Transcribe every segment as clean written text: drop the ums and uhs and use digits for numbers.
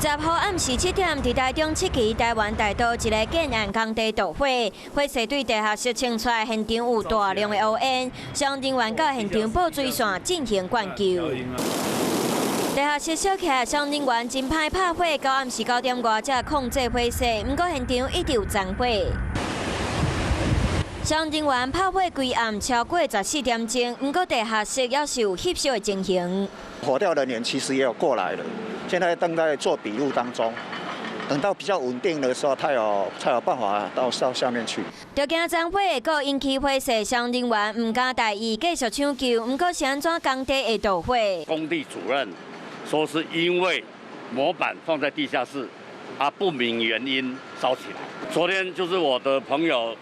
20號暗時7點，佇台中七期台灣大道一个建案工地著火，火勢對地下室衝出來，現場有大量的烏煙，消防人員到現場布水線進行灌救。地下室燒起來，消防人員真歹拍火，到暗時9點外才控制火勢，毋過現場一直有殘火。消防人員拍火規暗超過14點鐘，毋過地下室猶是有翕燒的情形。火調人員其實也有過來了，現在正在做筆錄當中，等到比較穩定的時候，他有才有辦法到下面去。著驚殘火會閣引起火勢，消防人員毋敢大意，繼續搶救。毋過是按怎工地會著火？工地主任說是因為模板放在地下室，啊不明原因燒起來。昨天就是我的朋友，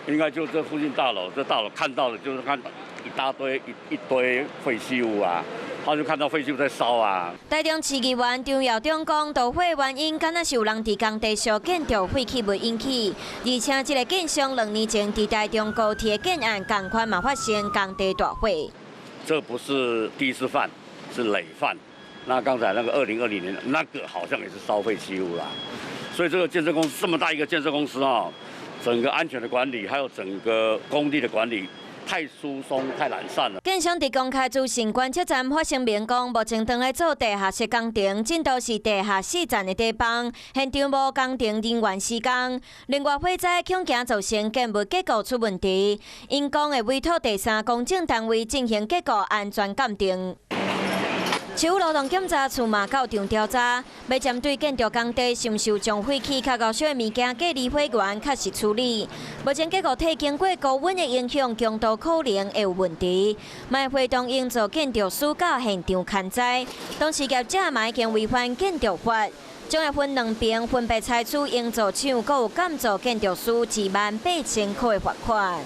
應該就這附近大樓，這大樓看到的，就是看一大堆一堆廢棄物啊。他就看到廢棄物在燒啊！台中市議員張耀忠講，著火原因敢若是有人佇工地燒建築廢棄物引起，而且這个建商2年前佇台中高鐵建案仝款嘛發生工地大火。這不是第一次犯，是累犯。那剛才那個2020年那個好像也是燒廢棄物啦。所以這個建設公司這麼大一個建設公司啊，整個安全的管理，還有整個工地的管理，太疏鬆、太懶散了。建商佇公開資訊觀測站發聲明講，目前正咧做地下室工程，進度是地下四層的底枋，現場無工程人員施工。另外，火災恐驚造成建物結構出問題，𪜶講會委託第三公證單位進行結構安全鑑定。市府勞動檢查處嘛到場調查，欲針對建築工地是毋是有將廢棄較𠢕燒的物件隔離火源確實處理。目前結構體經過高溫的影響，強度可能會有問題。嘛會動營造建築師到現場勘災，當時業者嘛已經違反建築法，將會分兩邊分別採取營造廠閣有監造建築師28,000塊的罰款。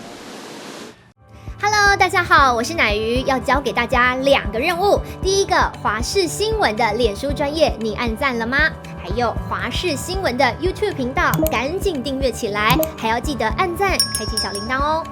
Hello，大家好，我是奶魚，要交給大家兩個任務。第一個，華視新聞的臉書專頁，你按讚了嗎？還有華視新聞的 YouTube 頻道，趕緊訂閱起來，還要記得按讚，開啟小鈴鐺哦。